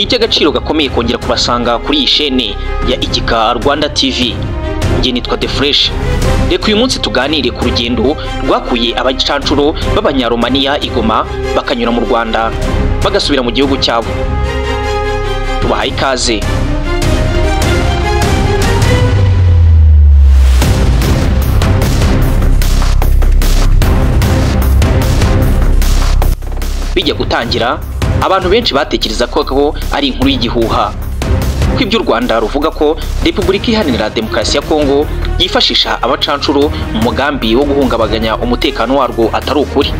Iby'agaciro gakomeye kongera kubasanga kuri iyi shene ya Igika Rwanda TV. Njye nitwa The Fresh. Reka uyu munsi tuganire ku rugendo rwakuye abacancuro b'Abanyaromaniya i Goma bakanyura mu Rwanda bagasubira mu gihugu cyabo. Tubahaye ikaze. Bijya gutangira, abantu benshi batekereza ko ari inkuru y'igihuha, ko ibyo u Rwanda ruvuga ko Repubulika Iharanira Demokarasi ya Kongo yifashisha abacancuro mu mugambi wo guhungabanya umutekano warwo atari ukuri.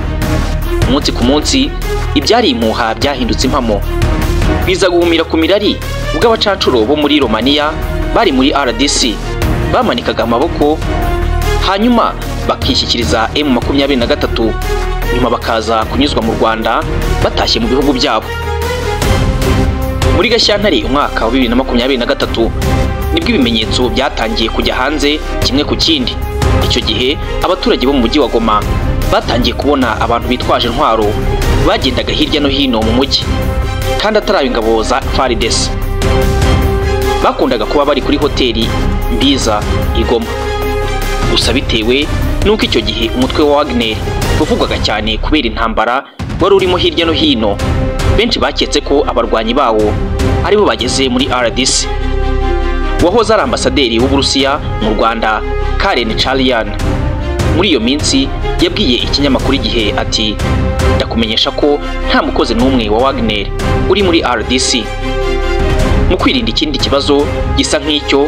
Umunsi ku munsi ibyari impuha byahindutse impamo, biza guhumira ku mirari ubwo abacancuro bo muri Romania bari muri RDC bamanikaga amaboko hanyuma bakishyikiriza M23, nyuma bakaza kunyuzwa mu Rwanda batashye mu bihugu byabo. Muri Gashyantare umwaka wa 2023 nibwo ibimenyetso byatangiye kujya hanze kimwe ku kindi. Icyo gihe abaturage bo mu mujyi wa Goma batangiye kubona abantu bitwaje intwaro bagendaga hirya no hino mu mujyi, kandi atari ingabo za FARDC. Bakundaga kuba bari kuri hoteli Mbiza i Goma. Gusa bitewe nuko icyo gihe umutwe wa Wagner wavugwaga cyane kubera intambara wari urimo hirya no hino, benshi baketse ko abarwanyi bawo aribo bageze muri RDC. Wahoze ari ambasaderi w'Uburusiya mu Rwanda, Karen Chalian, muri iyo minsi yabwiye ikinyamakuru Igihe ati: "Ndakumenyesha ko nta mukozi n'umwe wa Wagner uri muri RDC." Mu kwirinda ikindi kibazo gisa nk'icyo,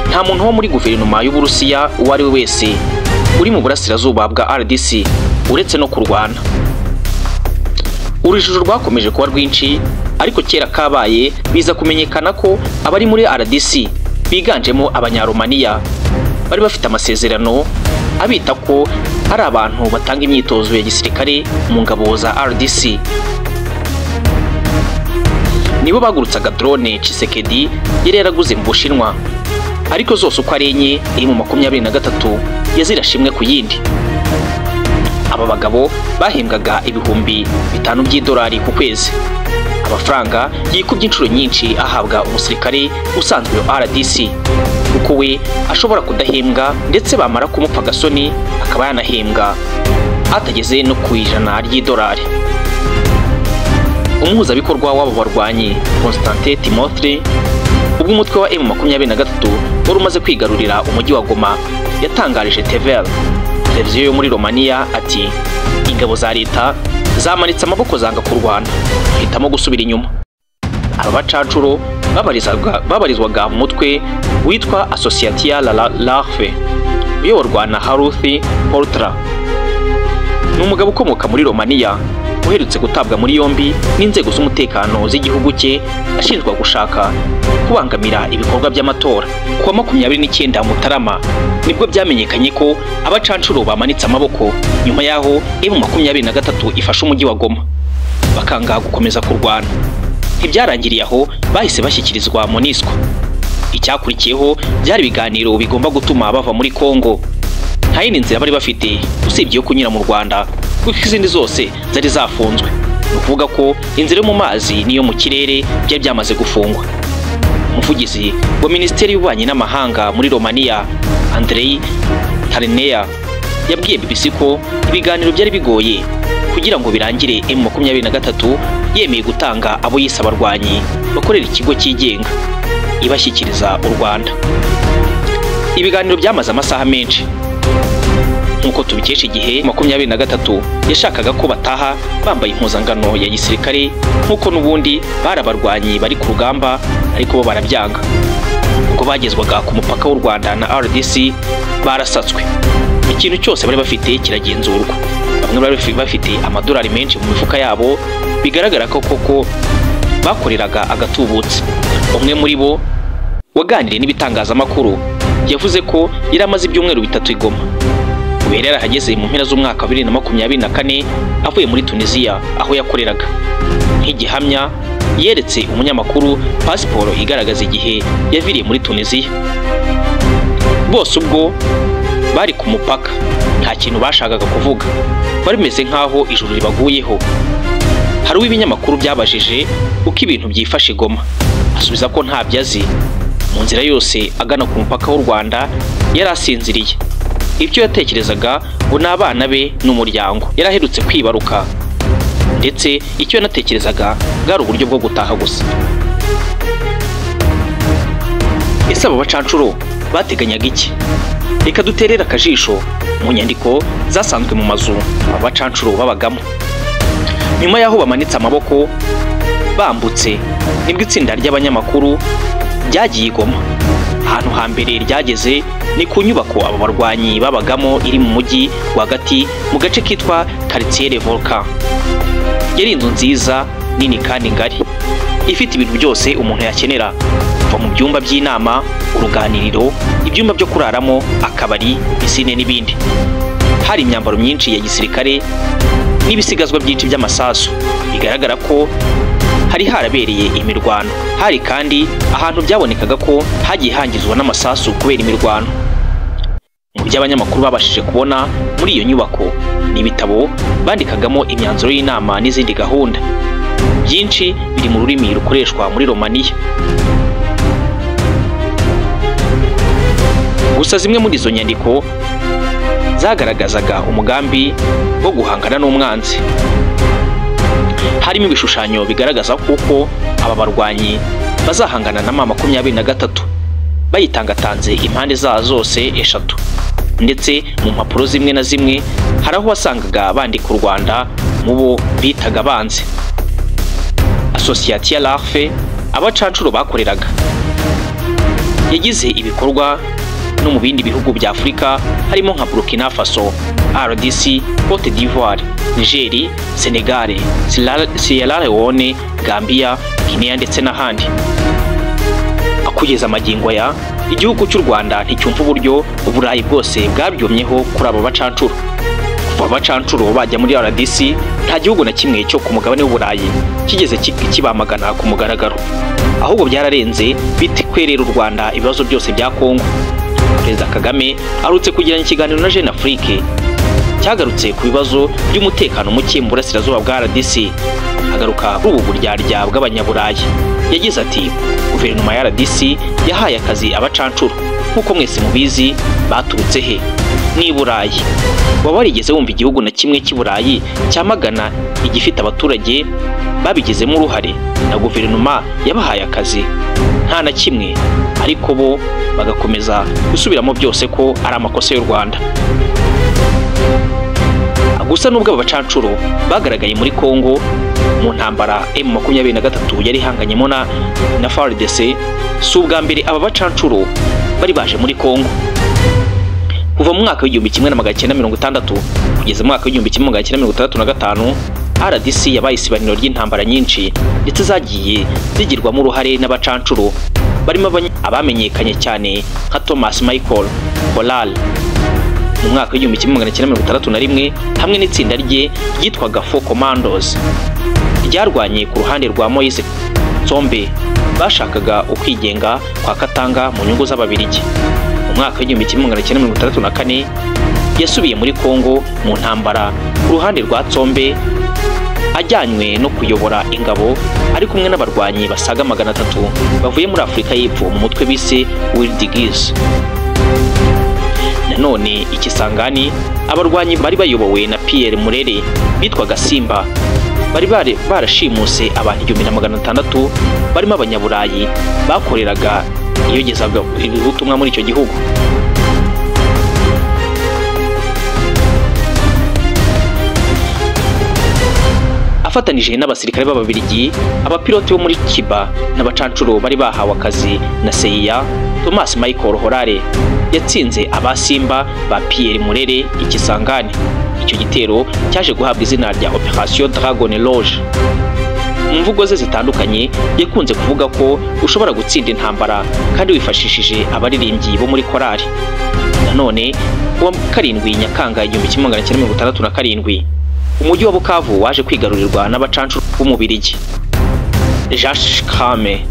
nta muntu wo muri guverinoma y'Uburusiya uwo ari we wese uri mu burasirazuba bwa RDC uretse no kurwana. Urujijo rwakomeje kuba rwinshi, ariko kera kabaye biza kumenyekana ko abari muri RDC biganjemo Abanyaromaniya bari bafite amasezerano abita ko ari abantu batanga imyitozo ya gisirikare mu ngabo za RDC. Nibo bagurutsaga drone Tshisekedi yari yaraguze mu Bushinwa, ariko zose uko ari enye iri mu 23 yazirashimwe ku yindi. Aba bagabo bahembwaga 5,000 by'idolari ku kwezi, amafaranga yikubye inshuro nyinshi ahabwa umusirikare usanzwe wa RDC, kuko we ashobora kudahembwa ndetse bamara kumupfa agasoni akaba yanahembwa atageze no ku 100 ry'idolari. Umuhuzabikorwa w'abo barwanyi Constantin Timothy, ubwo umutwe wa M23 wari umaze kwigarurira umujyi wa Goma, yatangarije TVL, televiziyo yo muri Romania, ati: "Ingabo za leta zamanitse amaboko zanga kurwana, hitamo gusubira inyuma." Aba bacancuro babarizwaga mu mutwe witwa Associatia la Larve uyoborwa na Haruthi Portra. Ni umugabo ukomoka muri Romania uherutse gutabwa muri yombi n'inzego z'umutekano z'igihugu cye ashinjwa gushaka kubangamira ibikorwa by'amatora. Kuwa 29 Mutarama nibwo byamenyekanye ko abacancuro bamanitse amaboko nyuma yaho M23 ifashe umujyi wa Goma, bakanga gukomeza kurwana. Ntibyarangiriye aho, bahise bashyikirizwa MONUSCO. Icyakurikiyeho byari ibiganiro bigomba gutuma bava muri Kongo. Nta yindi nzira bari bafite usibye yo kunyura mu Rwanda, kuko izindi zose zari zafunzwe. Ni ukuvuga ko inzira yo mu mazi n'iyo mu kirere byari byamaze gufungwa. Umuvugizi wa Minisiteri y'Ububanyi n'Amahanga muri Romania, Andrei Tarinea, yabwiye BBC ko ibiganiro byari bigoye kugira ngo birangire M23 yemeye gutanga abo yise abarwanyi bakorera ikigo cyigenga ibashyikiriza u Rwanda. Ibiganiro byamaze amasaha menshi. Nkuko tubikesha Igihe, 23 yashakaga ko bataha bambaye impuzangano ya gisirikare nkuko n'ubundi bari abarwanyi bari ku rugamba, ariko bo barabyanga. Ubwo bagezwaga ku mupaka w'u Rwanda na RDC barasatswe, ikintu cyose bari bafite kiragenzurwa. Bamwe bari bafite amadolari menshi mu mifuka yabo, bigaragara ko koko bakoreraga agatubutse. Umwe muri bo waganiriye n'ibitangazamakuru yavuze ko yari amaze ibyumweru 3 i Goma. Ubera yarahageze mu mpera z'umwaka wa 2024 avuye muri Tunisia aho yakoreraga. Nk'igihamya yeretse umunyamakuru pasiporo igaragaza igihe yaviriye muri Tunisia. Bose ubwo bari ku mupaka nta kintu bashakaga kuvuga, bari bimeze nk'aho ijuru ribaguyeho. Hari uw'ibinyamakuru byabajije uko ibintu byifashe Goma, asubiza ko ntabyo azi. Mu nzira yose agana ku mupaka w'u Rwanda yari asinziriye. Ibyo yatekerezaga ngo ni abana be n'umuryango yari aherutse kwibaruka, ndetse icyo yanatekerezaga bwari uburyo bwo gutaha gusa. Ese abo bacancuro bateganyaga iki? Reka duterere akajisho mu nyandiko zasanzwe mu mazu aba bacancuro babagamo. Nyuma y'aho bamanitse amaboko bambutse, nibwo itsinda ry'abanyamakuru ryagiye i Goma. Ahantu hambere ryageze ni ku nyubako aba barwanyi babagamo iri mu mujyi rwagati mu gace kitwa Quartier Volcan. Yari inzu nziza nini kandi ngari, ifite ibintu byose umuntu yakenera, kuva mu byumba by'inama, uruganiriro, ibyumba byo kuraramo, akabari, pisine n'ibindi. Hari imyambaro myinshi ya gisirikare n'ibisigazwa byinshi by'amasasu, bigaragara ko hari harabereye imirwano. Hari kandi ahantu byabonekaga ko hagiye hangizwa n'amasasu kubera imirwano. Mu byo abanyamakuru babashije kubona muri iyo nyubako ni ibitabo bandikagamo imyanzuro y'inama n'izindi gahunda. Byinshi biri mu rurimi rukoreshwa muri Romania. Gusa zimwe muri izo nyandiko zagaragazaga umugambi wo guhangana n'umwanzi. Harimo ibishushanyo bigaragaza kuko aba barwanyi bazahangana na M23 bayitangatanze impande zazo zose eshatu. Ndetse mu mpapuro zimwe na zimwe hari aho wasangaga bandika u Rwanda mu bo bitaga abanzi. Association Larfe abacancuro bakoreraga yagize ibikorwa no mu bindi bihugu bya Afurika harimo nka Burkina Faso, RDC, Cote d'Ivoire, Niger, Senegal, Sierra Leone, Gambia, Guinea ndetse n'ahandi. Kugeza amagingo ya igihugu cy'u Rwanda nticyumva uburyo Uburayi bwose bwabyomyeho kuri aba bacancuro. Kuva abacancuro bajya muri RDC, nta gihugu na kimwe cyo ku mugabane w'Uburayi kigeze kibamagana ku mugaragaro, ahubwo byararenze bitikwerera u Rwanda ibibazo byose bya Kongo. Perezida Kagame aherutse kugirana ikiganiro na Jeune Afrique cyagarutse ku bibazo by'umutekano muke mu burasirazuba bwa RDC, agaruka kuri ubu buryarya bw'abanyaburayi. Yagize ati guverinoma ya RDC yahaye akazi abacancuro, nk'uko mwese mubizi baturutse he? Ni i Burayi. Waba warigeze wumva igihugu na kimwe cy'i Burayi cyamagana igifite abaturage babigizemo uruhare na guverinoma yabahaye akazi? Nta na kimwe. Ariko bo bagakomeza gusubiramo byose ko ari amakosa y'u Rwanda. Gusa nubwo aba bacancuro bagaragaye muri Kongo mu ntambara M23 yari ihanganyemo na FARDC, si ubwa mbere aba bacancuro bari baje muri Kongo. Kuva mu mwaka w'igihumbi kimwe na magana cyenda mirongo itandatu kugeza mu mwaka w'igihumbi kimwe magana cyenda mirongo itandatu na gatanu, RDC yabaye isibaniro ry'intambara nyinshi ndetse zagiye zigirwamo uruhare n'abacancuro barimo abamenyekanye cyane nka Thomas Michael Holal mu mwaka w'igihumbi kimwe magana cyenda mirongo itandatu na rimwe hamwe n'itsinda rye ryitwaga Four Commandos ryarwanye ku ruhande rwa Moise Tsombe bashakaga ukwigenga kwa Katanga mu nyungu z'Ababiligi. Mu mwaka w'igihumbi kimwe magana cyenda mirongo itandatu na kane yasubiye muri Kongo mu ntambara ku ruhande rwa Tsombe, ajyanywe no kuyobora ingabo ari kumwe n'abarwanyi basaga 300 bavuye muri Afurika y'Epfo mu mutwe bise Wild Geese. Nanone ikisangani abarwanyi bari bayobowe na Pierre Murere bitwaga Simba bari barashimuse abantu 1600 barimo abanyaburayi bakoreraga iyogezaga ubutumwa muri icyo gihugu. Afatanije n'abasirikare b'Ababiligi, abapilote bo muri Kiba n'abacancuro bari bahawe akazi na CIA, Thomas Michael Horare yatsinze abasimba ba Pierre Murere ikisangani. Icyo gitero cyaje guhabwa izina rya Operation Dragon Lodge. Mu mvugo ze zitandukanye yakunze kuvuga ko ushobora gutsinda intambara kandi wifashishije abaririmbyi bo muri korali. Nanone kuwa 7 Nyakanga 1967 umujyi wa Bukavu waje kwigarurirwa n'abacancuro b'Umubirigi. Jacques Krame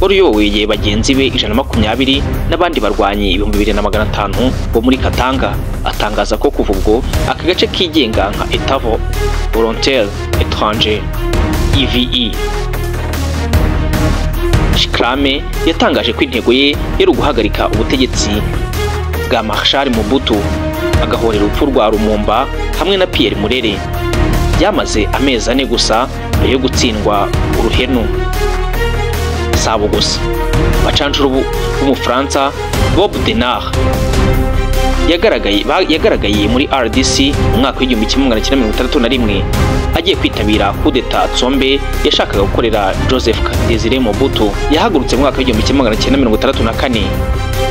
wari uyoboye bagenzi be 120 n'abandi barwanyi 2500 bo muri Katanga, atangaza ko kuva ubwo aka gace kigenga nka Etat volontaire étranger. EVE. Shikrame yatangaje ko intego ye yari uguhagarika ubutegetsi bwa Marshal Mobutu, agahorera urupfu rwa Lumumba hamwe na Pierre Murere. Byamaze amezi 4 gusa mbere yo gutsindwa uruhenu. Sabo gusa, abacancuro b'Umufaransa Bob Denard yagaragaye muri RDC mu mwaka w'1961 agiye kwitabira kudeta Tsombe yashakaga gukorera Joseph Desire Mobutu. Yahagurutse mu mwaka w'1964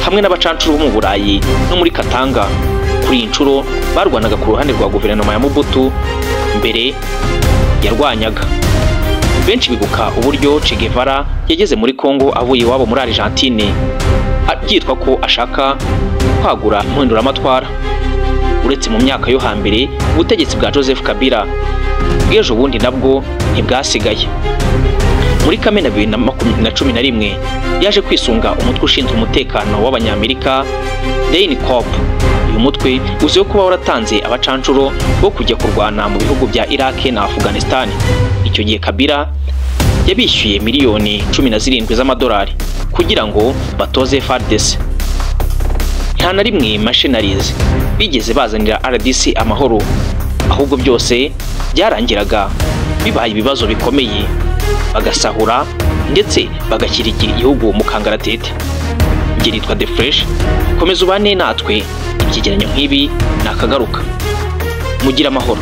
hamwe n'abacancuro bo mu Burayi no muri Katanga. Kuri iyi nshuro barwanaga ku ruhande rwa guverinoma ya Mobutu mbere yarwanyaga. Benshi bibuka uburyo Che Guevara yageze muri Congo avuye iwabo muri Argentine, byitwa ko ashaka kwagura impinduramatwara. Uretse mu myaka yo hambere, ubutegetsi bwa Joseph Kabila bw'ejo bundi nabwo ntibwasigaye. Muri Kamena 2011 yaje kwisunga umutwe ushinzwe umutekano w'Abanyamerika DynCorp. Uyu mutwe uzwiho kuba waratanze abacancuro bo kujya kurwana mu bihugu bya Iraq na Afghanistan. Icyo gihe Kabila yabishyuye miliyoni 17 z'amadolari kugira ngo batoze FARDC. Nta na rimwe mercenaries bigeze bazanira RDC amahoro, ahubwo byose byarangiraga bibaye ibibazo bikomeye, bagasahura ndetse bagashyira igihugu mu kangaratete. Njye nitwa The Fresh, komeza ubane natwe, ibyegeranyo nk'ibi nakagaruka. Mugire amahoro.